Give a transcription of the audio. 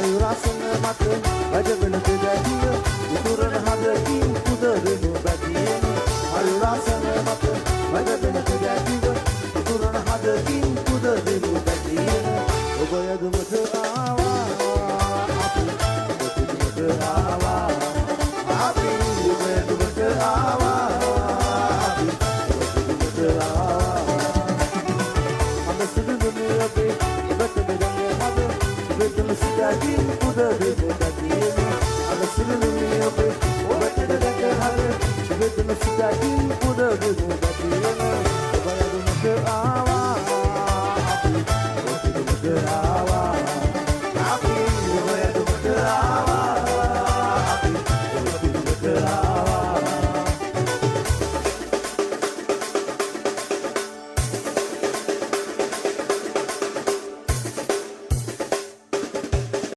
මයුරාසන මත වැජබෙන තෙදැතිව උතුරන හදකින් පුද දෙනු බැතියෙන්. මයුරාසන මත වැජබෙන තෙදැතිව උතුරන හදකින් පුද දෙනු බැතියෙන්. ඔබ යදුමට ආවා අපි, ඔබ පුදුමට ආවා අපි. ඔබ යදුමට ආවා අපි, ඔබ පුදුමට ආවා. හඳ සුදු දුන්නේ ඔබේ ඉබට බෙදන්නේ හද ඉබටම සිතකින් පුද දෙනු බැතියෙන්. හඳ සුදු දුන්නේ ඔබේ ඔබට දැක හද ඉබටම සිතකින් පුද දෙනු බැතියෙන්. ඔබ යදුමට ආවා.